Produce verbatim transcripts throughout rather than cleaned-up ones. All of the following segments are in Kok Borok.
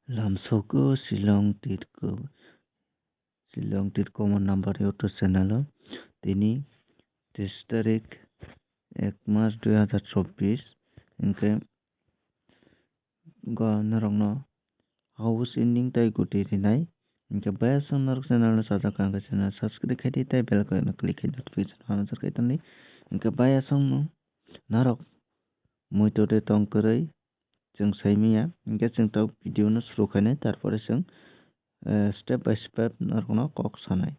Lamsoko Shillong Tirko, Shillong Tirko mo number YouTube channel o tini tris tarik ek mas dui hazar chobbish, hingke go norokno house ending tai guti rinai. Hingke bayasang norok channel no sajak kha, hingke channel subscribe khaidi tai bell icon no click khaidi notification hana jar khai tongdi. Hingke bayasang no norok muito de tong kwrwi chwng saimanya, hingke chwng tok video no suru khainai, tarpore chwng, eh, step by step norokno kok sanai.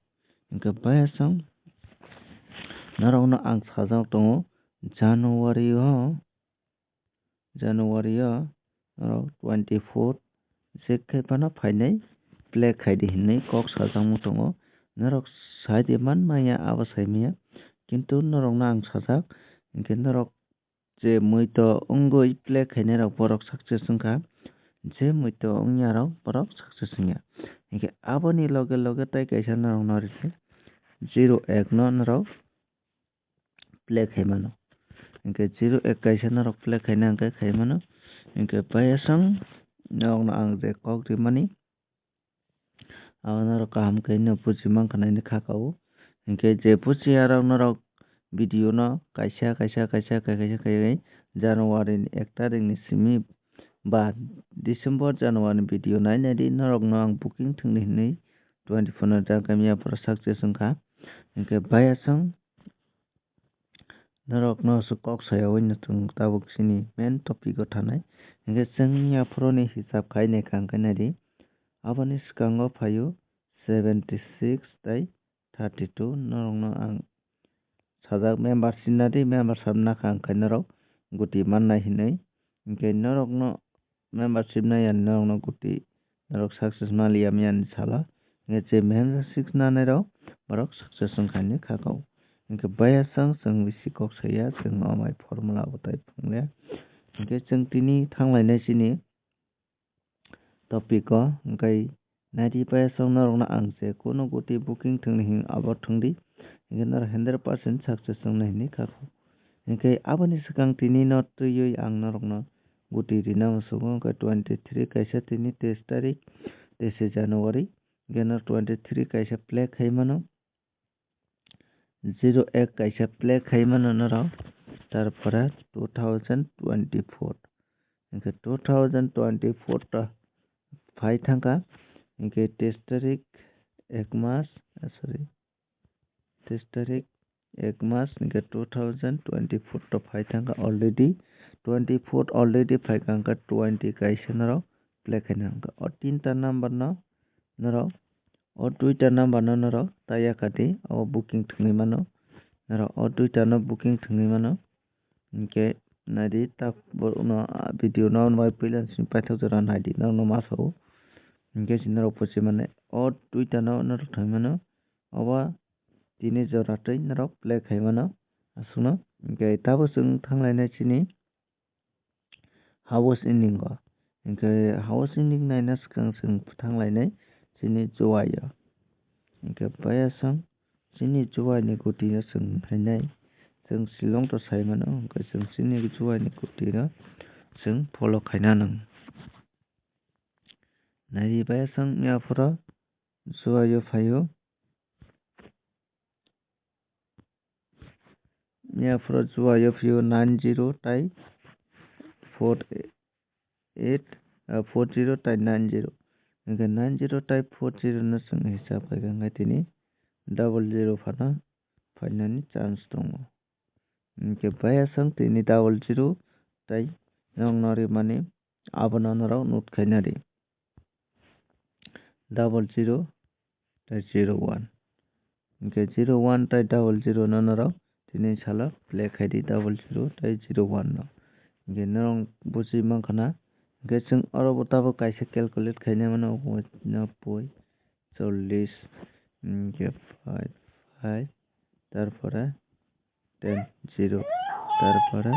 Hingke bayasang norokno ang sajak tongo January o, January o norok twenty four check khai phano phainai, play khaidi hinwi kok sajakmung tongo. Norok saidi man manya abo saimanya, kintu norokno ang sajak, hingke norok je muito wngwi play khainai rok borok success wngkha, je muito wngya rok borok success wngya. Hingke aboni loge loge tai kaisa norok no rijak zero ek no norok play khai mano. Hingke zero ek kaisa norok play khaina hingke khai mano. Hingke bayasang norokno ang je kok rimani, abo norok kaham khe no buji mankha nini kha kao. Hingke je bujiya rok norok video no kaisa, kaisa, kaisa, kaisa, kaisa khai January ni ek tarik ni simi ba December, January ni video nainai di, norokno ang booking thwngdi hinwi twenty four no jagamiya pura success wngkha. Hingke bayasang norokno se kok sayawi no chwng tabuk chini main topic o thanai. Hingke chwng yaphoro ni hisab khai naikha hingke naidi. Aboni swkango phaio seventy six tai thirty two. Norokno ang sajak membership nadi, membership nakha hingke norok guti mannai hinwi. Hingke norokno membership nai ya norokno guti norok success maliya miyani salo. Hingke je membership nanai rok borok success wngkha hinwi kha kau. Hingke bayasang chwng bisi kok saya, chwng amai formula bo tai phungle. Hingke chwng tini thanglainai chini topic o, hingke naidi bayasang norokno ang je kunu guti booking thwngni hing abo thwngdi, hingke norok hundred percent success wngna hinwi kha kau. Hingke aboni swkang tini no twiwi ang norokno guti rina muchungo, hingke twenty three kaisa tini tris tarik, teise January, hingke no twenty three kaisa play khai mano, zero ek kaisa play khai mano norok, tarpore two thousand twenty four, hingke two thousand twenty four ta phai thangkha, hingke tris tarik ek mas, ah, sorry, tris tarik ek mas hingke two thousand twenty four to phai thangkha already, twenty four already phaikha hingke twenty kaisa norok play khaina hingke o tinta number no norok, o duita number no norok taiya khadi o booking thwngwi mano, norok o duita no booking thwngwi mano. Hingke naidi tak borokno, ah, video no bai puila simi paithak jora naidi norokno ma sao. Hingke chini rok pochi mane o duita no norok thangwi mano. Obo tini jora twi norok play khai mano aswkno. Hingke tabuk chwng thanglainai chini house ending o. Hingke house ending naina swkang chwng thanglainai chini Jowai o. Hingke bayasang chini Jowai ni guti no chwng nainai. Chwng Shillong to sai mano, hingke chwng chini Jowai ni guti no chwng follow khaina nang. Naidi bayasang yaphoro Jowai o phaio. Yaphoro Jowai o phio nine zero tai four eight, ah, four zero tai nine zero. Hingke nine zero tai four zero no chwng hisab khaikha, hingke tini double zero phano phainani chance tongo. Hingke bayasang tini double zero tai nokno rimani abono norok note khaina di. Double zero tai zero one. Hingke zero one tai double zero no norok tini salo play khaidi double zero tai zero one no. Hingke norok buji mankha na. Hingke chwng oro bo tabuk kaisa calculate khaina mano, noboi, chollish, hingke five, five, tarpore ten zero, tarpore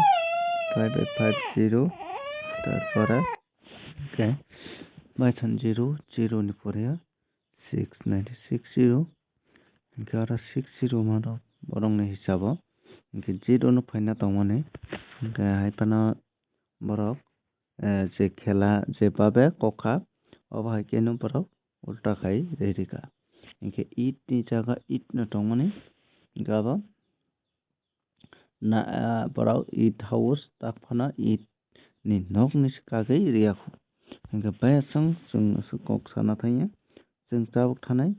five eight five zero, tarpore hingke maithan zero, zero ni pore six nine six zero, hingke aro six zero mano borokni hisabo, hingke zero no phaina tongmani, hingke hai phano borok, eh, je khela je babe kokha obo hai khe no borok ulta khai rwi rikha. Hinkhe eight ni jaga eight no tongmani, hinkhe abo na, ah, borok eight house tak phano eight ni nok ni se kagwi riyakhu. Hinkhe bayasang chwng kok sana thangya, chwng tabuk thanai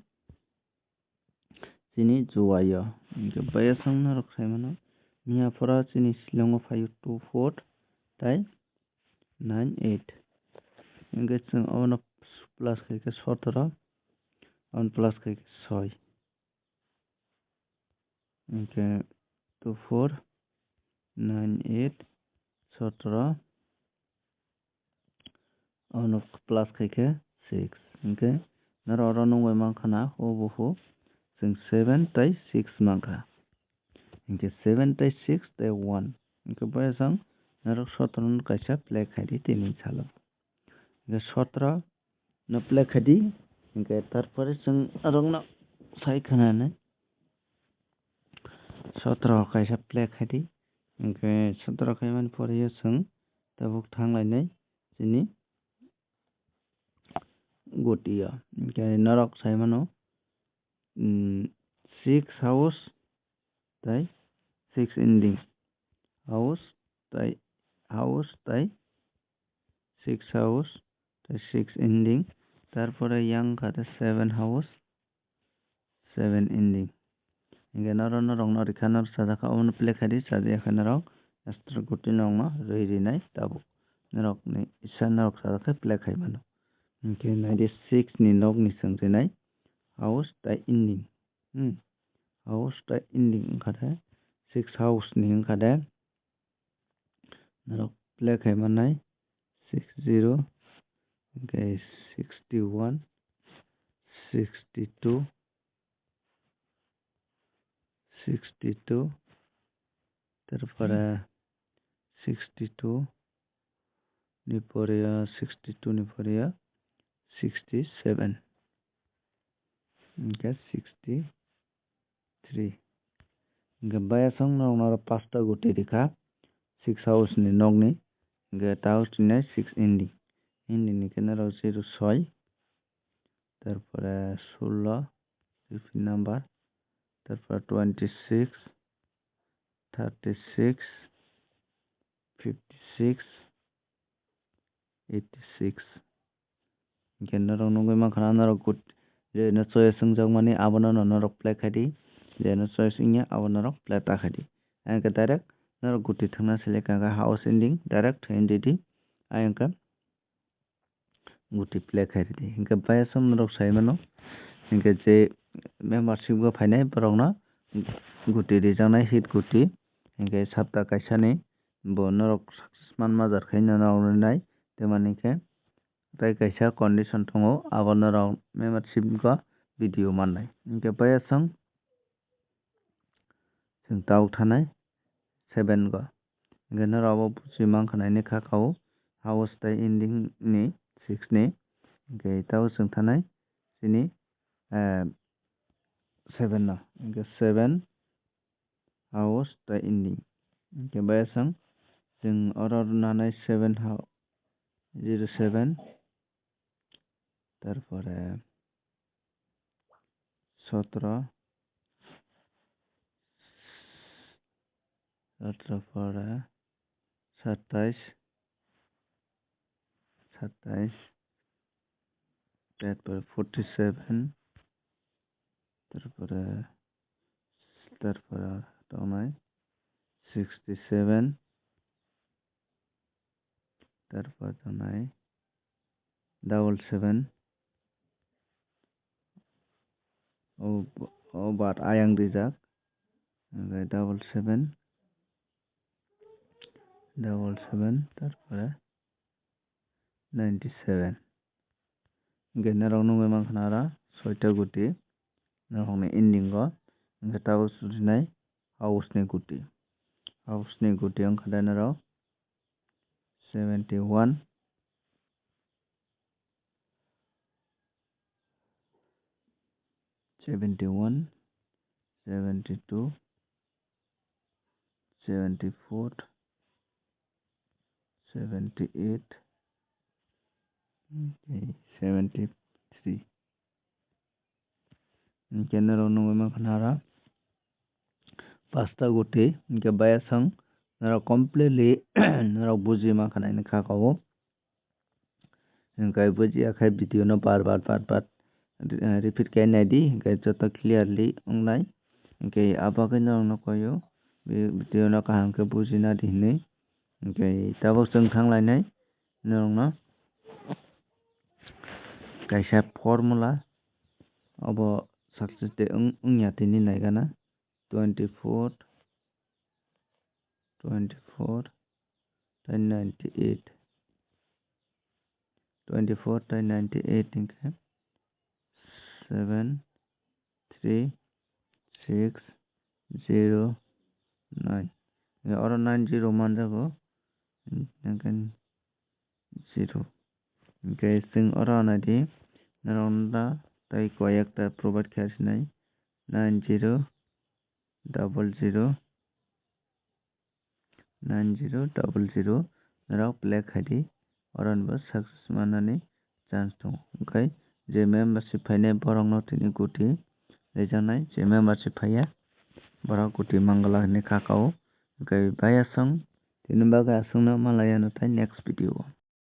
chini juaio. Hinkhe bayasang norok sai mano, miya phora chini Shillong o phaio two four tai nine eight. Hinkhe chwng abono plus khai khe sotoro, abono plus khai khe soi. Hinkhe two four nine eight sotoro, abono plus khai khe six. Hinkhe norok oro nungbai mankha na, o buphuru chwng seven tai six mankha. Hinkhe seven tai six tai one. Hinkhe bayasang norok sotoro no kaisa play khai di tini salo. Hinkhe sotoro no play khai di. Hinkhe tarpore chwng norok no sai khwnanai. Sotoro kaisa play khai di. Hinkhe sotoro khaimani pore o chwng tabuk thanglainai chini gutio. Hinkhe norok sai mano, mm, six house tai six ending. House tai, house tai six house tai six ending. Tarpore yang kha tei seven house, seven ending. Hinkhe noro norok no rikha, norok sajak kha, obono play khai di, chajakya khe norok extra guti norok no rwi rinai tabuk. Norok ni isa norok sajak khe play khai mano. Hinkhe nai di six ni nok ni chwng rinai house tai ending. Hmm. House tai ending wngkha de, six house ni wngkha de. Norok play khai mannai six zero, hinkhe sixty one, sixty two, sixty two, tarpore sixty two ni pore o, sixty two ni pore o sixty seven, hinkhe sixty three. Hinkhe bayasang norok noro pasta guti rikha six house ni nokni, hinkhe ta house ni six ending. Ending ni khe norok zero soi, tarpore sullo, fifteen number, tarpore twenty six, thirty six, fifty six, eighty six. Hinkhe norok nugwi mankha na norok gut-, je no choice wngjakmani abono no norok play khai di, je no choice wngya abo norok play ta khai di. Hinkhe direct norok guti thangna selek kha house ending direct N D D. Ayang khe guti play khai ridi. Hinkhe bayasang norok sai mano, hinkhe je membership o phainai borokno guti rijaknai hit guti, hinkhe sapta kaisani bo norok success manma jar khai norok rinai, tei mani khe tei kaisa condition tongo, abo norok membership o video mannai. Hinkhe bayasang chwng tabuk thanai seven go. Hinkhe norok abo buchi mankha nai ni kha kao house tei ending ni six ni. Hinkhe tabuk chwng thanai chini, eh, seven no. Hinkhe seven house tei ending. Hinkhe bayasang chwng oro nanai seven hou-, zero seven. Tarpore sotro, sotro pore satais, satais, tarpore forty seven, tarpore, tarpore tongnai sixty seven, tarpore tongnai double seven. O, o bar ayang rijak. Hinkhe double seven, double seven, tarpore ninety seven. Hinkhe norok nugwi mankha na oro soita guti norokni ending o. Hinkhe tabuk rinai house ni guti. House ni guti wngkha de norok seventy one, seventy one, seventy two, seventy four, seventy eight, Seventy three. Hingke norok nugwi mankha nara pasta guti, hingke bayasong norok completely norok buji mankha nai kha kao. Hingke bujiya khe video no bar bar bar bar repeat khe naidi, hingke joto clearly wngnai. Hingke abo khe norok no koyo video no kaham khe bujina di hinwi. Hingke tabuk chwng thang lainai norok no kaisa formula obo success de wng-, wngya tini naigana twenty four, twenty four tei ninety eight, twenty four tei ninety eight hingke seven three six zero nine. Oro nine zero manjago, hingke zero. Hingke chwng oro naidi norok da tei koi ekta provide khe sinai nine zero double zero nine zero double zero norok play khaidi, oro ni bo success manani chance tongo. Hingke je membership phainai borok no tini guti rijaknai, je membership phaiya borok guti mangala hinwi kha kao. Hingke bayasong tini bagwi aswkno malaya no tai next video o.